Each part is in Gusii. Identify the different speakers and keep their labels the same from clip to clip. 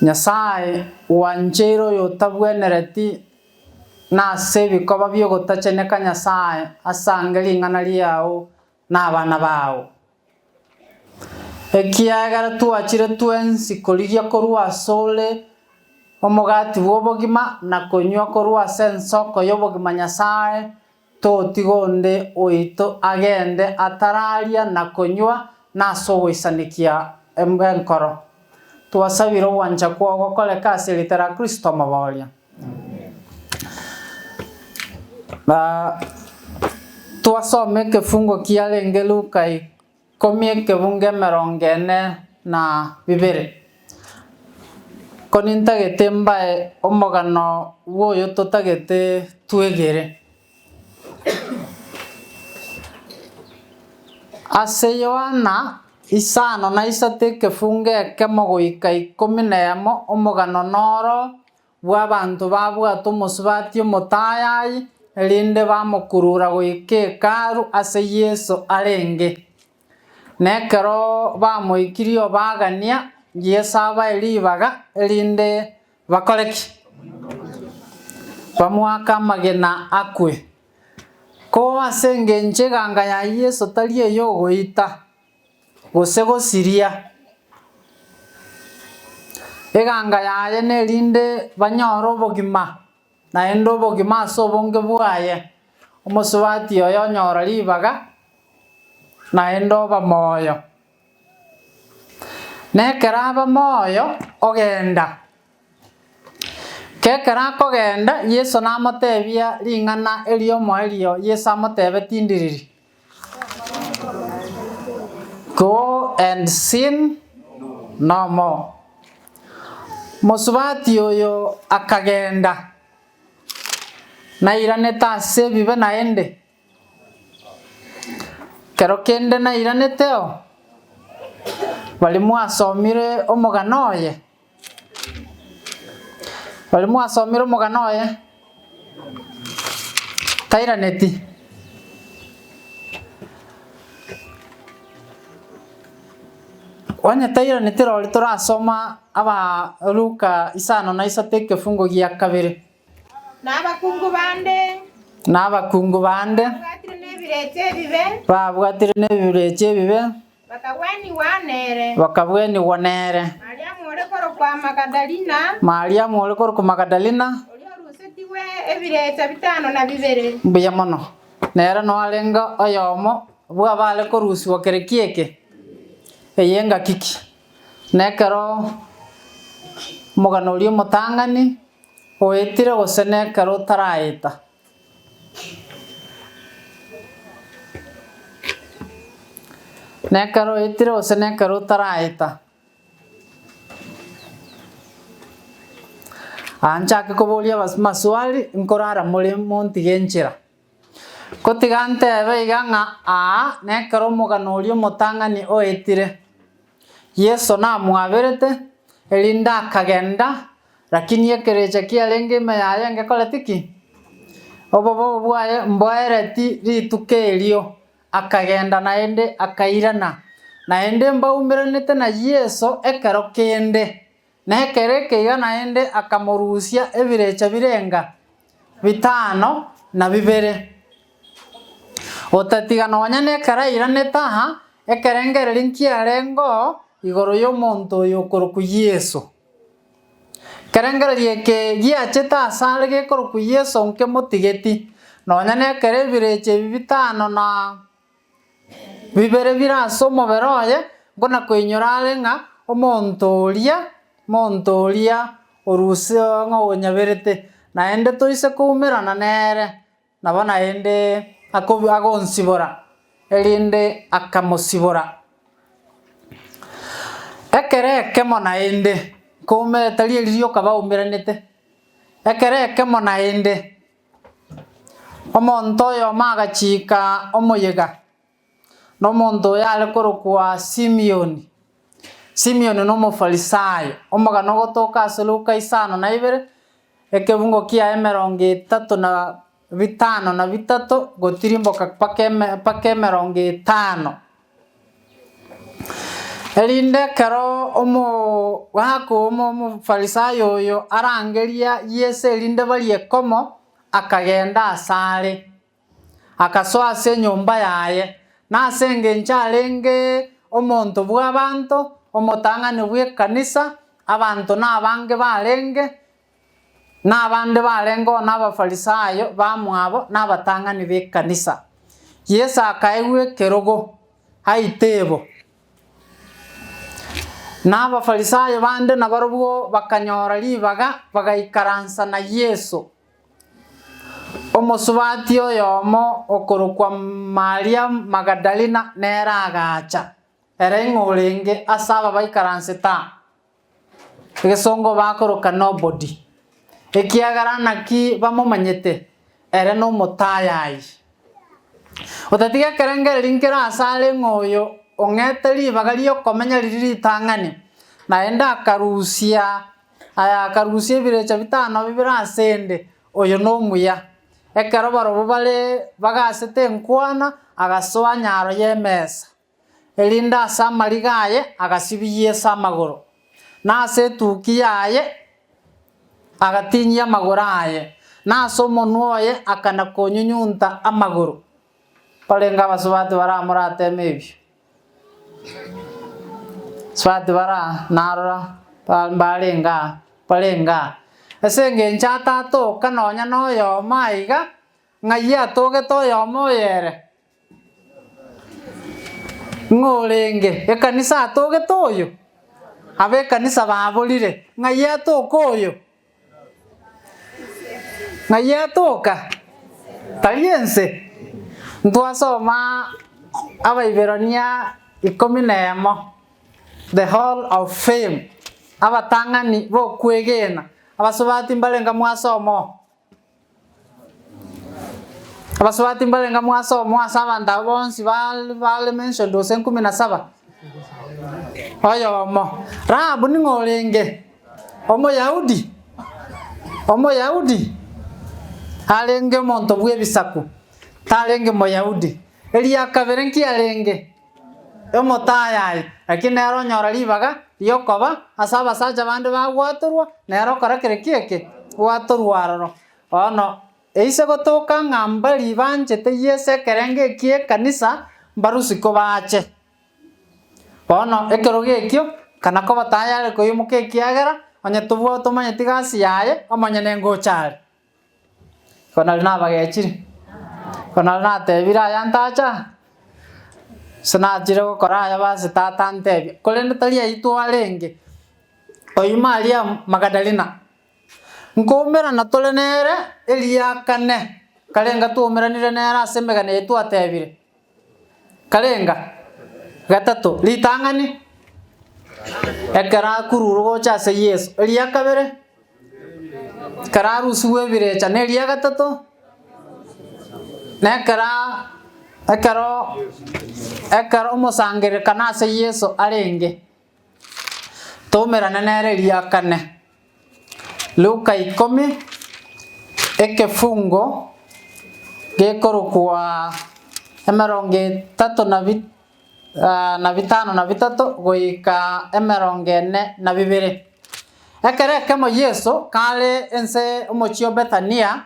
Speaker 1: Nyasae gwancheire oyotabwenereti na ase ebikoba bi'ogotacheneka Nyasae asange ring'ana riao na abana bao. Ekiagera twachire twensi korigia korwa asore omogati bw'obogima na konywa korwa ase ensoko y'obogima Nyasae, totiga onde oito agende atararia na konywa nase ogoisanekia enkoro. Twasabire ogwancha kwao gokoreke ase erieta ria Kristo Omoboria. Twasoma ekefungo kiarenge Luka ikomi ekebungo emerongo ene na bibere. Ko nintagete mbae omogano bw'oyo totagete twegere. Ase Yohana isano na isato ekefungo ekemo goika ikomi na emo omogano noro bw'abanto babwate omosubati omotayayi, erinde bamokurura goika Hekalu ase Yeso arenge. Na ekero bamoikirie obagania, Yeso abae ribaga, erinde bakore ki? Bamoake amagena akwe. Ko ase engencho eganga ya Yeso tari ey'ogoita, gose gosiria. Eganga yaye nerinde banyore obogima, naende obogima ase obonge bwaye. Omosubati oyo onyora ribaga, naende oba moyo. Na ekero aba moyo, ogenda. Ekero akogenda, Yeso namotebia ring'ana eriomoerio Yeso amotebetie ndiriri. Go and sin no more. Mosubati oyo akagenda, nairanete ase ebibe naende. Kero kende nairaneteo, baria mwasomire omogano oye, baria mwasomire omogano oye, tairaneti. Onye tairaneti rori torasoma aba Luka isano na isato ekefungo gia kabere.
Speaker 2: Na abakungu bande.
Speaker 1: Na abakungu bande.
Speaker 2: Babwatire nebirecha ebibe.
Speaker 1: Babwatire nebirecha ebibe.
Speaker 2: Bakabwenigwa nere.
Speaker 1: Bakabwenigwa nere.
Speaker 2: Mariamu ore korokwa Magadalina.
Speaker 1: Mariamu ore korokwa Magadalina.
Speaker 2: Oria orusetigwe ebirecha bitano na bibere.
Speaker 1: Mbuya mono. Nere noarenge oyomo bw'abare korusigwa kere ki'eke, eye engaki ki. Na ekero omogano oria omotang'ani oetire gose nekero otaraeta. Nekero oetire gose nekero otaraeta. Aa nchake koboria abas maswali, nkorara more montige enchera. Ko tiga ntebe iga ng'a aa nekero omogano oria omotang'ani oetire, Yeso namwaberete, erinde akagenda, Lakini ekerecha kiarenge ime yaye ngekoreti ki? Obobe bwaye mboereti rituko erio, akagenda naende akairana. Naende mbaumeranete na Yeso ekero kende, na ekero eke iga naende akamorusia ebirecha birenga bitano na bibere. Otatiga nonya nekero airanete aha, ekerengererio nkiarengeo igoro y'omonto oyo okorokwa Yeso. Kerengererio eke giachete asare gekorokwa Yeso nkemotigeti, nonya nekero ebirecha ebi bitano na bibere bire ase omobere oye, nkona koinyora are ng'a omonto oria, omonto oria orusia ng'a onyaberete, naende toise koumerana nere, nabo naende agonsibora, erinde akamosibora. Ekero ekemo naende, nkoumera tari erio rioka baumeranete, ekero ekemo naende, omonto oyomo agachika omoyega, na omonto oyo are korokwa Simioni. Simioni na Omofarisayo, omogano ogotoka ase Luka isano na ibere, Ekebungo kiaye emerongo etato na bitano na bitato gotirimboka mpaka eme mpaka emerongo etano. Erinde ekero omogaka Omofarisayo oyo arangeria Yeso erinde barie komo, akagenda asare, akasoa ase enyomba yaye, na ase engencho arenge omonto bw'abanto, omotang'ani bw'ekanisa, abanto nabange barenge, na abande barengeo n'Abafarisayo bamwabo na abatang'ani b'ekanisa. Yeso akaegwa ekerogo aite bo. Na Abafarisayo bande nabarobwo bakanyora ribaga, bagaikaransa na Yeso. Omosubati oyomo okorokwa Maria Magadalena nere agacha, ere ing'o orenge ase aba baikaransete aa? Egesongo bakoroka nobody, ekiagera naki bamomanyete, ere nomotayayi. Otatiga ekerengererio nkere asare ng'a oyo ong'ete ribaga riokomenya riria ritang'ani, naende akarusia aya akarusia ebirecha bitano bibere asende, oyo nomuya. Ekero barobwo bare bagasete enkwana, agasoa nyaro y'emesa. Erinde ase amariga aye agasibia Yeso amagoro, na ase etukia yaye agatinyia amagoro aye, na ase omonwa oye akana-konyunyunta amagoro. Barenge abasubati baria morateme ebio, Abasubati baria narora mbarenge aa, barenge aa. Ase engencho atatoka nonya noyomo aiga, ng'ai atogete oyomo oyo ere? Ng'o orenge ekanisa atogete oyo? Ab'ekanisa baborire, Ng'ai atoka oyo? Ng'ai atoka? Tari ense? Ntwasoma Abaiberania ikomi na emo, the hall of fame, abatang'ani b'okwegena, abasubati mbarenge mwasoma oo. Abasubati mbarenge mwasomwa ase abanto abwo bonsi bare mentioned gose nkumi na saba? Oyomo. Rahabu ning'o orenge? Omoyahudi? Omoyahudi? Arenge omonto bw'ebisaku, tarenge Moyahudi. Eria kabere nki arenge? Omotayayi, lakini nere onyora ribaga riokoba ase abasacha bande bagwatorwa, nere okora kere ki eke? Gwatorwa aroro. Bono, eise gotoka ng'a mbari banchete Yeso ekerengo ekie ekanisa, mbarusie kobache. Bono ekerogo ekio, kana koba tayare koimoka ekiagera, onye tobua tomanyeti gasi yaye, omonyene ngocha are. Igo nari nabagechire, igo nari natebire aya ntacha, gose nachire gokora aya basi tata antebia, korende tari ayio twarenge, oyio Maria Magadalena, nkoumerana tore nere eriakane, karenga twaumeranire nere ase emegano eye twatebire, karenga gatato, ritang'ani, ekero akururwa gocha ase Yeso, eria kabere. Ekero arusigwe ebirecha na eria gatato, na ekero ekero ekero omosangererekano ase Yeso arenge, toumerane nere eria kane. Luka ikomi, ekefungo gekorokwa emerongo etato na bi na bitano na bitato goika emerongo ene na bibere. Ekero ekemo Yeso kare ense omochie o Bethania,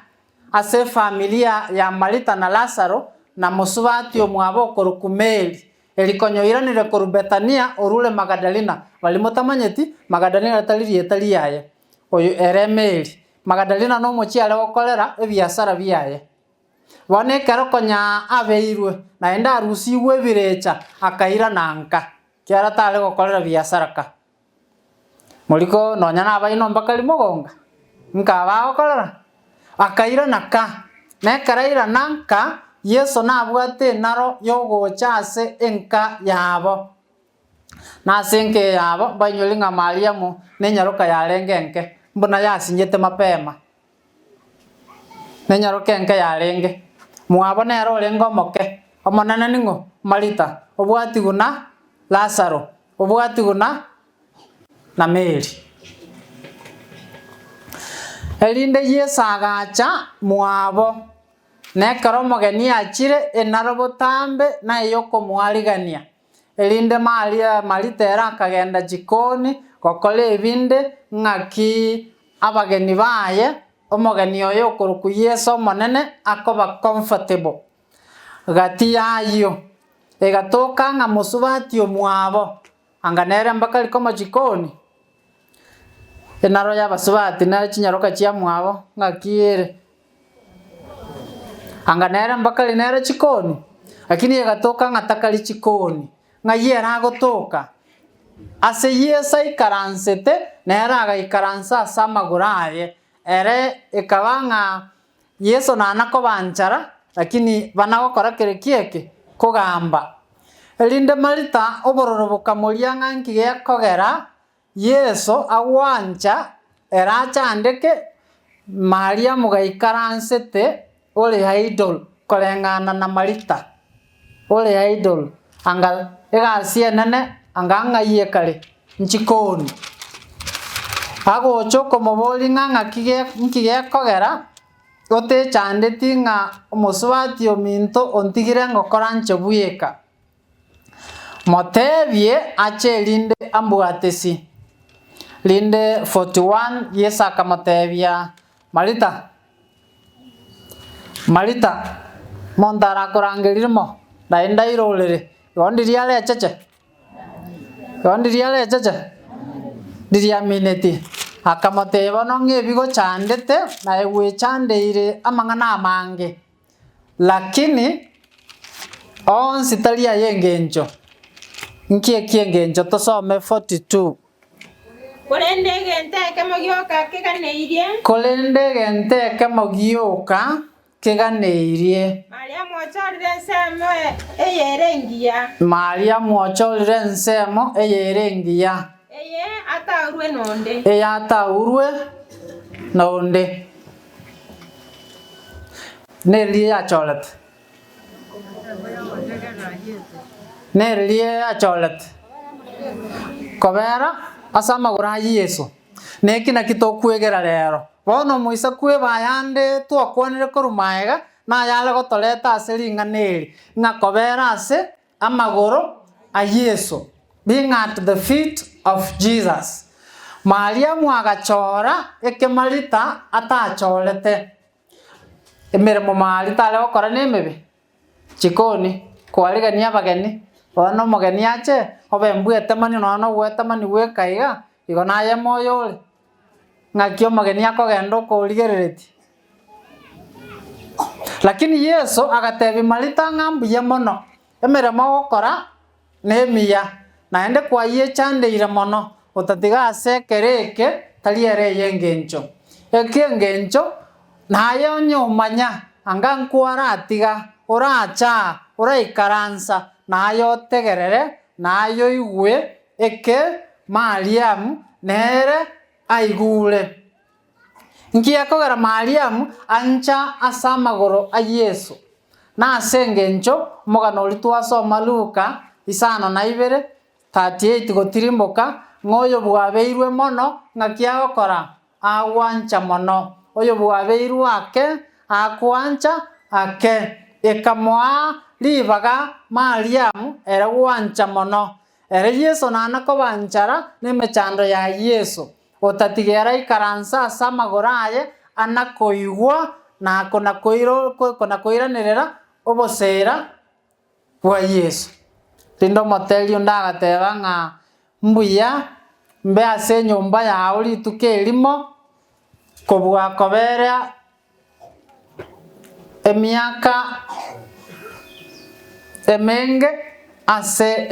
Speaker 1: ase efamilia ya Marita na Lazaro, na mosubati omwabo okorokwa Mary, eri konya oiranire korwa Bethania orure Magadalena, baria motamanyeti, Magadalena tari rieta riaye, oyo ere Mary. Magadalena nomochie are gokorera ebiasara biaye. Bono ekero konya abeirwe, naende arusigwe ebirecha, akairana nka, ekiagera tare gokorera biasara ka. Moriko nonya nabaino mbakari mogonga, nka bagokorera? Akairana ka, na ekero airana nka, Yeso nabwate enaro yogocha ase enka yabo. Na ase enka eyabo mbainyore ng'a Mariamu nenyaroka yarenge enke, mbuna yasinyete mapema. Nenyaroke enke yarenge. Mwabo nere orenge omoke, omonene ning'o? Marita, obwatigwe na Lazaro, obwatigwe na na Mary. Erinde Yeso agacha mwabo, na ekero omogeni achire enaro botambe na eyokomoarigania. Erinde Maria Marita ere akagenda chikoni gokora ebinde ng'aki abageni baye, omogeni oye okorokwa Yeso Omonene akoba comfortable. Gati y'ayio, egatoka ng'a mosubati omwabo, anga nere mpaka rikomo chikoni, enaro y'abasubati nere chinyaroka chiamwabo ng'aki ere. Anga nere mbakari nere chikoni, lakini egatoka ng'a takari chikoni, ng'ai ere agotoka? Ase Yeso aikaransete, nere agaikaransa ase amagoro aye, ere ekaba ng'a Yeso nana kobanchara, lakini bana gokora kere ki eke? Kogamba. Erinde Marita obororo bokamoria ng'a nki gekogera Yeso agwancha ere achandeke, Mariamu gaikaransete ore idle koreng'ana na Marita ore idle, anga egasi enene anga ng'ai ekare nchikoni. Agocha okomoboria ng'a ng'aki ge nki gekogera otechandeti ng'a omosubati ominto ontigire ngokora inche bweka. Motebie ache erinde ambwatesi. Rinde 41 Yeso akamotebia, Marita, Marita, monto arakorangerie mo, naende airorere, igo ndiria arecheche? Igo ndiria arecheche? Ndiria aminetie. Akamotebia bono ng'a ebigochandete, naye gwechandeire amang'ana amange. Lakini onsi tari ay'engencho. Nki eki'engencho? Tosome 42.
Speaker 2: Korende egento ekemo gioka keganeirie.
Speaker 1: Korende egento ekemo gioka keganeirie.
Speaker 2: Mariamu ochorire ensemo eyere engiya.
Speaker 1: Mariamu ochorire ensemo eyere engiya.
Speaker 2: Eye ataurwe nonde.
Speaker 1: Eye ataurwe nonde. Neriria yachorete. Neriria yachorete. Kobera ase amagoro a Yeso. Neki naki tokwegera rero. Bono omoisa kwebaya ande twakwanire korwa maega, nayare gotoreta ase ring'ana eri, ng'a kobera ase amagoro a Yeso, being at the feet of Jesus. Mariamu agachora eke Marita atachorete. Emeremo Marita are gokora nemebe, chikoni, koarigania abageni, bono omogeni ache, obe mbwetemani nonya na ogwetemani bweka iga, igo naye moyo ore. Ng'aki omogeni akogenda okorigereretie. Lakini Yeso agatebia Marita ng'a mbuya mono, emeremo ogokora nemiya, naende kwayechandeire mono, otatiga ase ekero eke tari ere ey'engencho. Eki'engencho, naye onye omanya, anga nkwaratiga, orache aa, oraikaransa, naye otegerere, naye oigwe eke Mariamu nere aigure. Nki gekogera Mariamu ancha ase amagoro a Yeso? Nase engencho omogano oria twasoma Luka isano na ibere, 38 gotirimboka, ng'a oyo bwabeirwe mono ng'aki agokora? Agwancha mono. Oyo bwabeirwe ake, akwancha ake. Ekamoa ribaga Mariamu ere gwancha mono. Ere Yeso nana kobanchara nemechando ya Yeso. Otatiga ere aikaranse ase amagoro aye, ana-koigwa na kona-koiranerera oboseera bwa Yeso. Rende omoteria onde agateba ng'a mbuya mbe ase enyomba yao rituko erimo, kobua kobeera emiaka emenge ase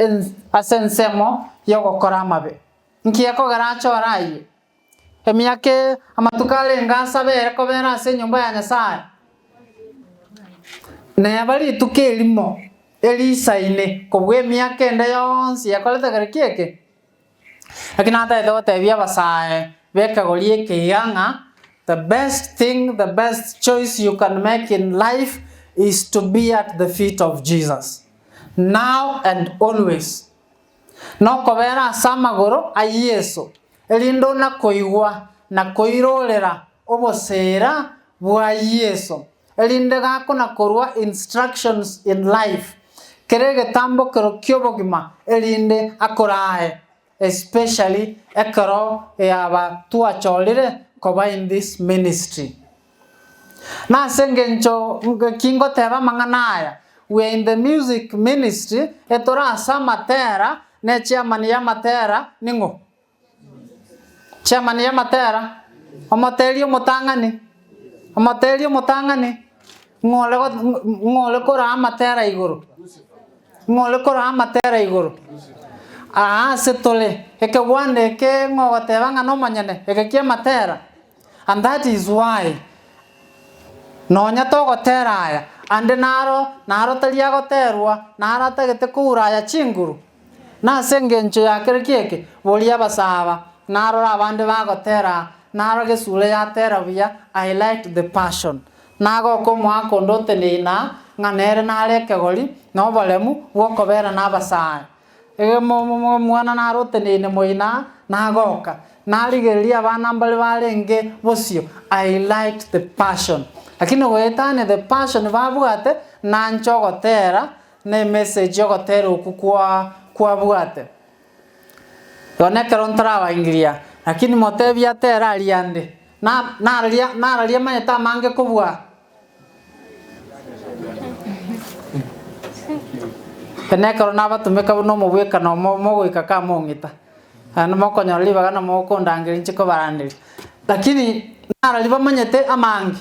Speaker 1: ase ensemo y'ogokora amabe. Nki ekogera achore ayio? Emiaka amatuko arenge asabe ere kobera ase enyomba ya Nyasae? Neba rituko erimo erisaine kobua emiaka ende yonsi yakorete kere ki eke? Lakini natagete gotebia abasae b'ekegori eke iga ng'a the best thing, the best choice you can make in life is to be at the feet of Jesus, now and always. Nokobera ase amagoro a Yeso, erinde onakoigwa na koirorera oboseera bwa Yeso, erinde gakona korua instructions in life. Kera egetambokero ki'obogima erinde akorae, especially ekero yaba twachorire koba in this ministry. Nase engencho ki ngoteba amang'ana aya? We are in the music ministry, etore ase amatera, ne chairman y'amatera ning'o? Chairman y'amatera, omoteri omotang'ani, omoteri omotang'ani, ng'o ore ng'o ore koraa amatera igoro? Ng'o ore koraa amatera igoro? Aa ase tore, ekegwanda eke ng'o ogoteba ng'a nomonyene, eke kia amatera? And that is why nonya togotera aya, ande naro naro tari agoterwa, naro atagete koura aya chinguru. Nase engencho ya kere kieke, boria abasaaba, narore abande bagotera, naro gesure yatera buya, I liked the passion. Nagoka omoaka onde oteneine aa, ng'a nere nare ekegori, na oboremu bw'okobera nabasae. Omwana nare oteneine moino aa, nagoka. Narigereria abana mbare barenge bosio, I liked the passion. Lakini goetania the passion babwate, nanche ogotera, na emessage y'ogotera okwo kwa kwabwate. Bono ekero ntarabaingiria, lakini motebie atere aria ande, na nararia nararia amanyete amange kobua. Ere ekero nabatumeka buna omobwekano omo mogoika kamong'ita, naende mokonyora ribaga na mokondangeria inche kobaranderia. Lakini nararia bamanyete amange.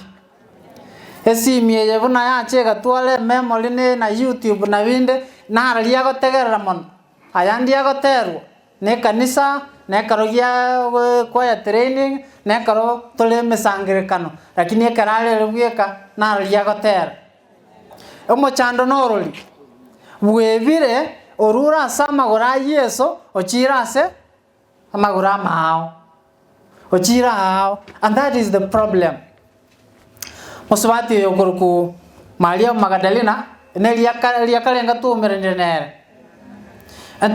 Speaker 1: Esimi eye buna yacha egatwara ememory ne na youtube na binde, nararia agotegerera mono, aya ndiagoterwa na ekanisa, na ekero gia choir training, na ekero tore emesangererekano, lakini ekero are ere bweka, nararia agotera. Omochando norori, bwebire orure ase amagoro a Yeso ochiire ase amagoro amaao, ochiire aao, and that is the problem. Mosubati oyo okorokwa Maria Magadalena, neriaka riakarenga twaumeranire nere,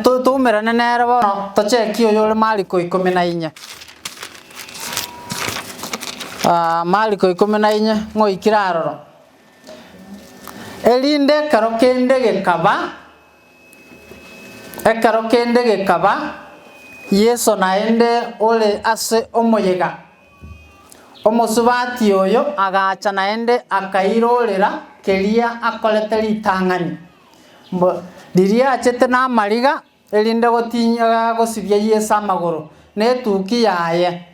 Speaker 1: to twaumerane nere bono tocheki oyo ore Mariko ikomi na inye, Mariko ikomi na inye ng'oikire aroro. Erinde ekero kende gekaba. Ekero kende gekaba, Yeso naende ore ase omoyega, omosubati oyo agacha naende akairorera keria akorete ritang'ani, mbu riria achete namariga, erinde gotinyia gosibia Yeso amagoro netuki yaye.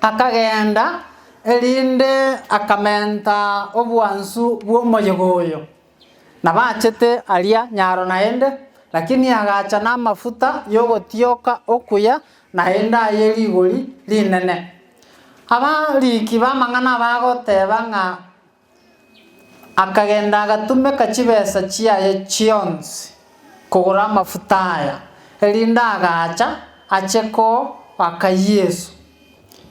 Speaker 1: Akagenda, erinde akamenta obwansu bw'omoyega oyo. Nabachete aria nyaro naende, lakini agacha namafuta y'ogotioka okuya naende aye rigori rinene. Abariki b'amang'ana bagoteba ng'a akagenda agatumeka chibesa chiaye chionsi kogora amafuta aya, erinde agacha ache koaka Yeso.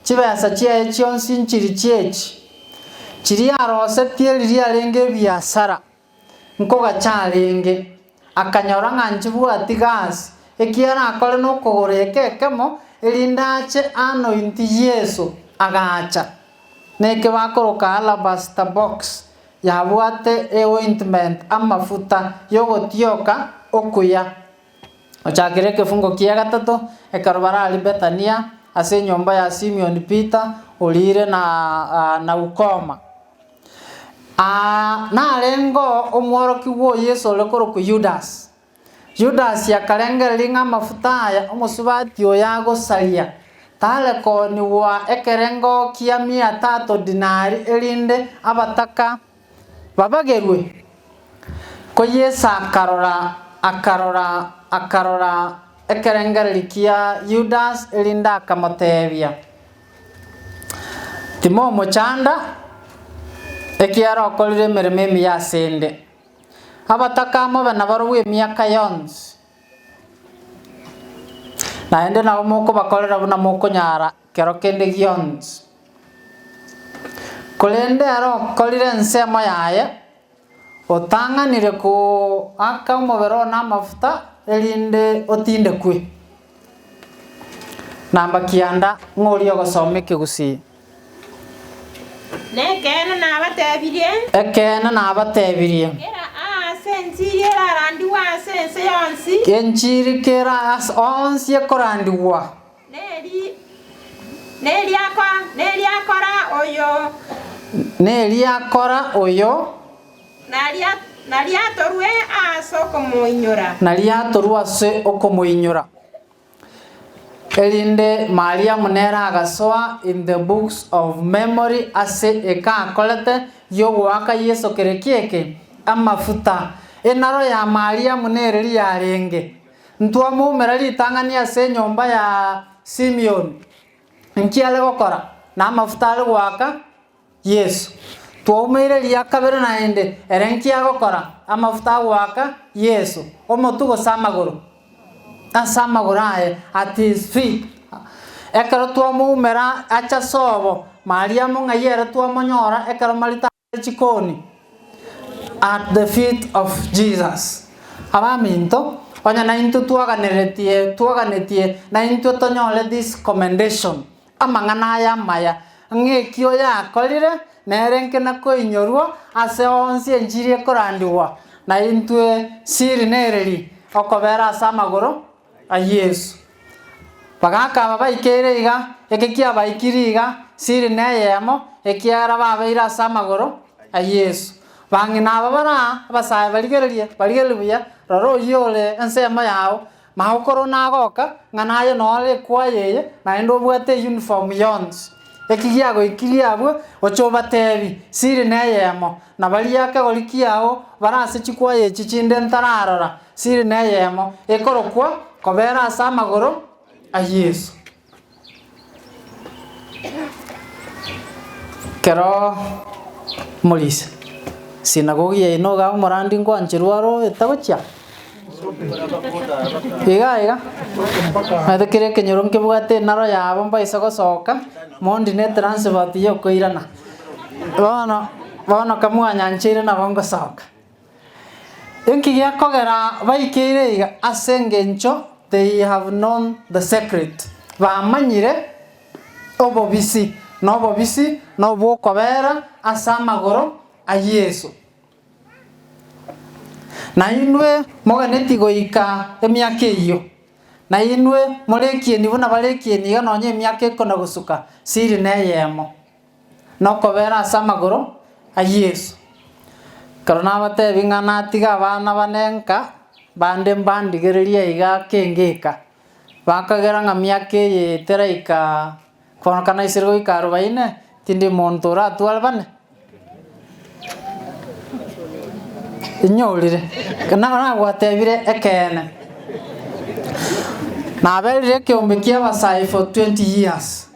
Speaker 1: Chibesa chiaye chionsi nchiri chiechi, chiria arosetie riria arenge ebiasara, nkogacha arenge, akanyora ng'a nchibwati gasi, ekiagera akore nokogora eke ekemo, erinde ache anoint Yeso, agacha. Neke bakoroka alabaster box, yabwate eointment, amafuta, yogotioka okuya. Ochakire ekefungo kia gatato, ekero baraaria Bethania, ase enyomba ya Simioni Peter, oriire na na ukoma. Aa narengeo omworokigwa o Yeso ore korokwa Yudas. Yudas akarengereria ng'a amafuta aya omosubati oyo agosaria, tare koonigwa ekerengo kia mia tatu dinari erinde abataka babagerwe. Ko Yeso akarora, akarora, akarora ekerengererio kia Yudas, erinde akamotebia, Timomochanda, ekiagera okorire emeremo emiya asende. Abataka mobe nabarobwo emiaka yonsi, naende nabo mokobakorera buna mokonyara kero kende gionsi. Korende ere okorire ensemo yaye, otang'anire koaka omobere one amafuta, erinde otindekwe. Namba kianda, ng'a oria ogosoma ekegusii.
Speaker 2: Nekeene nabatebirie.
Speaker 1: Ekeene nabatebirie.
Speaker 2: Kera aase. Enchiri erarandigwe ase ense yonsi.
Speaker 1: Enchiri kera ase onsi ekorandigwa.
Speaker 2: Neriakora oyo.
Speaker 1: Neriakora oyo.
Speaker 2: Nariatorwe ase okomoinyora.
Speaker 1: Nariatorwe ase okomoinyora. Erinde Mariamu nere agasoa in the books of memory ase ekakorete y'ogoaka Yeso kere kieke amafuta. Enaro ya Mariamu nereri yarenge. Ntwamoumera ritang'ani ase enyomba ya Simioni. Inki are gokora? Namafuta are goaka Yeso. Twaumeire ria kabere naende, ere nki agokora? Amafuta agoaka Yeso, omotwe gose amagoro? Ase amagoro aye, at his feet. Ekero twamoumera acha sobo, Mariamu ng'ai ere twamonyora ekero Marita are chikoni? At the feet of Jesus. Abaminto, onye naintwe twaganeretie, twaganetie naintwe tonyore this commendation, Amang'ana aya amaya, ng'a eki oyakorire nere nke nakoinyorwa ase onsi enchiri ekorandigwa, na intwe siri nereri okobera ase amagoro a Yeso. Bagaka aba baikeire iga, eke kiabaikire iga, siri neyemo, ekiagera babeire ase amagoro a Yeso. Bang'ina aba bare aa, abasae barigererie, barigererie buya, rora oyio ore ensemo yao, Magokoro nagoka ng'a naye nore ekwaya eye, naende obwate eyuniform yonsi. Eki giagoikirie abwo, gocha obatebi, siri neyemo, na baria akegori kiao bare ase chikwaya echi chinde ntararora, siri neyemo, ekorokwa kobera ase amagoro a Yeso. Kero morisia sinagogi yaino iga omorandi nkwancherwa aro etagochia iga iga omanyete kera ekenyoro nkebwate enaro yabo mbaise gosoka mondi ne transport ya okoirana bono bono kamwanyancheire nabo ngosoka. Inki gekogera baikeire iga? Ase engencho they have known the secret, bamanyire obobisi, na obobisi nobw'okobera ase amagoro a Yeso. Na inwe moganeti goika emiaka eyio, na inwe more ekieni buna bare ekieni iga nonya emiaka ekona gosuka siri neyemo. Nokobera ase amagoro a Yeso. Ekero nabatebi ng'a natiga abana bane nka, bande mbandigererie iga kengeka, bakagera ng'a miaka eye teraika kooroka naisire goika arobaine, tindi monto oratware bane. Inyorire, nagwatebire ekeene, naberire ekeombe kia abasae for 20 years.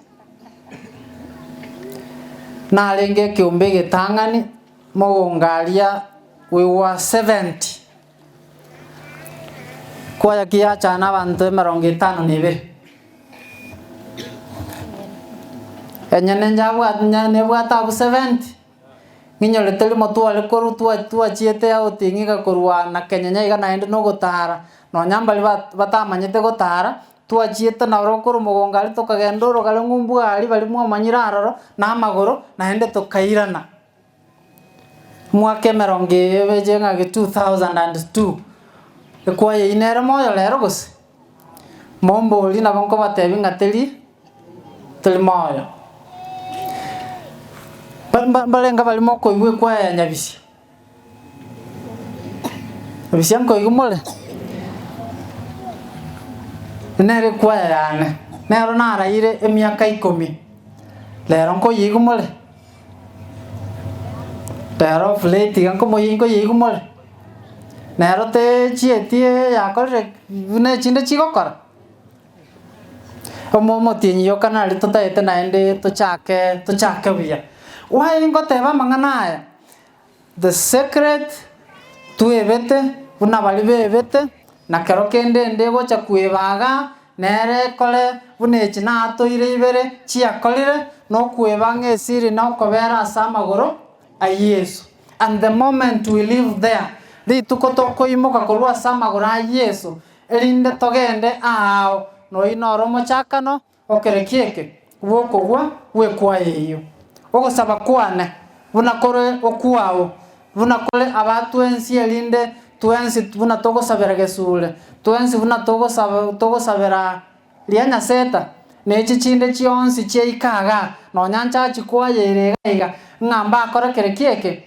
Speaker 1: Narenge ekeombe egetang'ani, mogongo aria we were 70. Kwaya ki yachana abanto emerongo etano na ebere. Enyene njabwate nebwate abwo 70. Ng'inyorete rimo tware korwa twa twachiete outing iga korwa na kenyenya iga naende na ogotara, nonya mbaria ba batamanyete gotara, twachiete naro korwa mogongo aria tokagenda orogare ng'umbu aria baria mwamanyire aroro, na amagoro, naende tokairana. Omwaka emerongo ebeche ng'aki 2002, ekwaya eyio nere moyo rero gose? Momborie nabo nkobatebia ng'a teri. Tari moyo. Mbarenge baria mokoigwa ekwaya ya Nyabisia? Nyabisia nkoigwa more? Nere ekwaya yane, nero naraire emiaka ikomi, rero nkoyeigwa more? Rero of late iga nkomoyia nkoyeigwa more? Nero techieti yakorire buna echinde chigokora? Omotienyi yoka nari totaete naende tochake tochake buya. Why ngoteba amang'ana aya? The secret twebete buna baria bebete, na kero kende ende egocha kweba igaa, nere ekore buna echi natoire ibere chiakorire, na okweba ng'a esiri na okobera ase amagoro a Yeso. And the moment we live there, rituko tokoimoka korwa ase amagoro a Yeso, Erinde togende aao, noyio noro omochakano o kera kieke bw'okogwa gw'ekwaya eyio. Ogosaba kwane, buna kore okwao, buna kore abatwensi erinde Twensi buna togosabera gesure, twensi buna togosaba togosabera ria nyaseta, na echi chinde chionsi chiaika igaa, nonya nchachi kwayeire iga iga, ng'a mbakore kere ki eke?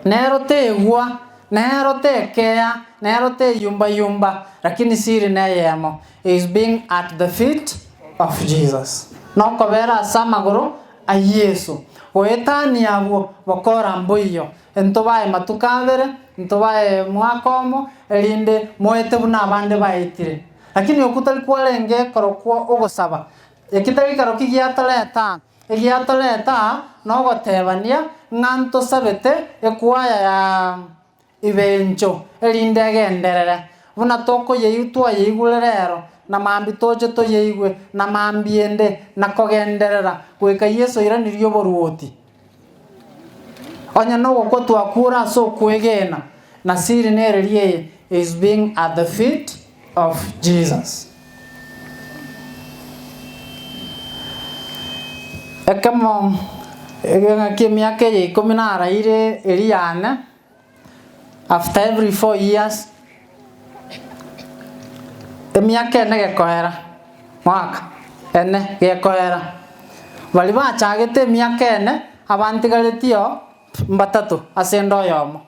Speaker 1: Nero tegwa, nero tekea, nero teyumba yumba, lakini siri neyemo, is being at the feet of Jesus. Nokobera ase amagoro a Yeso. Goetania abwo, bokora mboiyo. Ntobae matuko abere, ntobae mwaka omo, erinde moete buna abande baetire. Lakini okwo tari kwarenge korokwo ogosaba. Eki tari keroki giatoreta aa, egiatoreta aa nogotebania ng'a ntosabete ekwaya ya Ibencho erinde egenderere, buna tokoyeigwa twayeigure rero, na mambia toche toyeigwe, na mambia ende, na kogenderera, goika Yeso oiranirie oboruoti. Onye nogokwa twakure ase okwegena, na siri nereria eye is being at the feet of Jesus. Ekemo ng'aki emiaka eye ikomi naraire eria yane, after every 4 years, emiaka ene gekoera, mwaka ene gekoera, baria bachagete emiaka ene, abantigaretie oo mbatato ase ende oyomo.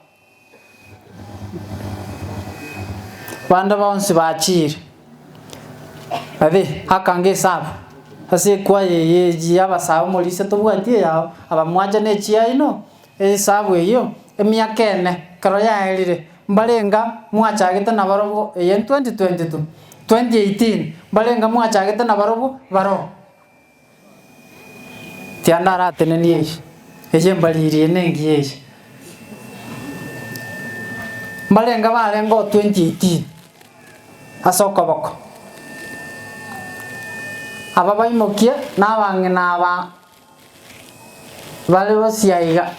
Speaker 1: Bande bonsi bachiire, Abe, akange esabu ase ekwaya eye echi y'abasae omorisia tobwati eyao, abamwancha ne echiaino, esabu eyio, emiaka ene ekero yaerire, mbarenga mwachagete nabarobwo eye 2022, 2018, mbarenga mwachagete nabarobwo baroo. Tianda aratenenie eye, eye embariri eye nengiya eye. Mbarenge barenge o 2018 ase okoboko, aba baimokie na abang'ina aba bare gosia iga.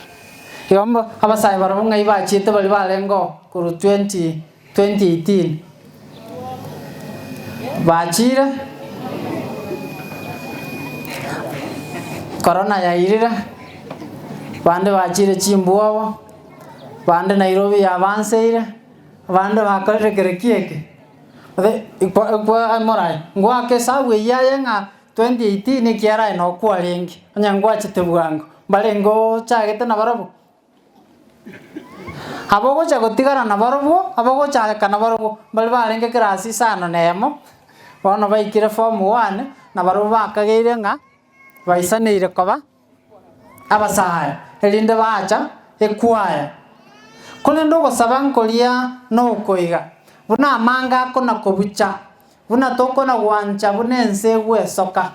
Speaker 1: Igo mbo abasae barabwo ng'ai bachiete baria barenge oo korwa 20 2018 Bachire, korona yairire, bande bachire chimbwobo, bande Nairobi yabanseire, bande bakorire kere ki eke. Morae, ngoaka esabu eyio aye ng'a 2018 ekiagera aye noo kwarenge, onye ngwachete bwango, mbarenge ochagete nabarobwo. Abogocha gotigara nabarobwo, abagochaka nabarobwo, mbaria barenge class isano na emo, bono baikire form one, nabarobwo bakageire ng'a baisaneire koba abasae, erinde bacha ekwaya. Korende ogosaba nkoria na okoiga, buna amanga akona kobucha, Buna tokona gwancha buna ense egwesoka,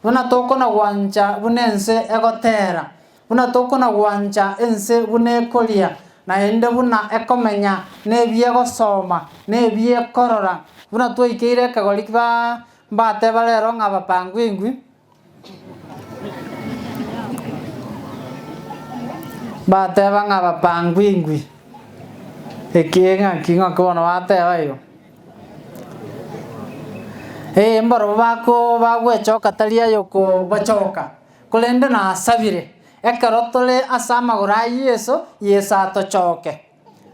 Speaker 1: buna tokona gwancha buna ense egotera, buna tokona gwancha ense buna ekoria, naende buna ekomenya, na ebi egosoma, na ebi ekorora, buna twaikeire ekegori ba mbateba rero ng'a bapangwingwi, Mbateba ng'a bapangwingwi, eki ng'aki ng'aki bono bateba igo. Ee mbarobwo bako bagwechoka tari aye okobachoka, korende nasabire, ekero tore ase amagoro a Yeso, Yeso atochoke.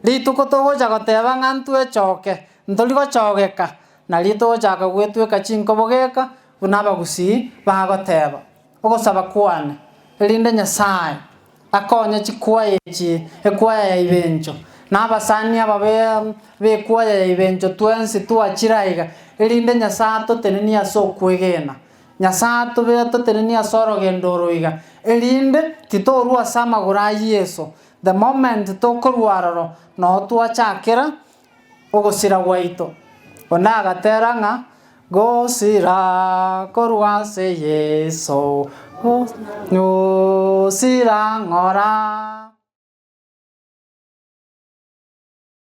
Speaker 1: Rituko togocha goteba ng'a ntwechoke, ntori gochogeka, nario togochaka gwetweka chinkobo geka, Buna abagusii bagoteba, Ogosaba kwane, erinde Nyasae akonye chikwaya echi, ekwaya ya Ibencho, na abasani aba b'ekwaya ya Ibencho twensi twachire aiga, erinde Nyasae atotenenie ase okwegena. Nyasae atobe atotenenie ase orogendo oro iga, erinde titorua ase amagoro a Yeso. The moment tokorua aroro, noo twachakera ogosira gwaito. Onde agatera ng'a, Gosira korwa ase Yeso, gosira ng'ora.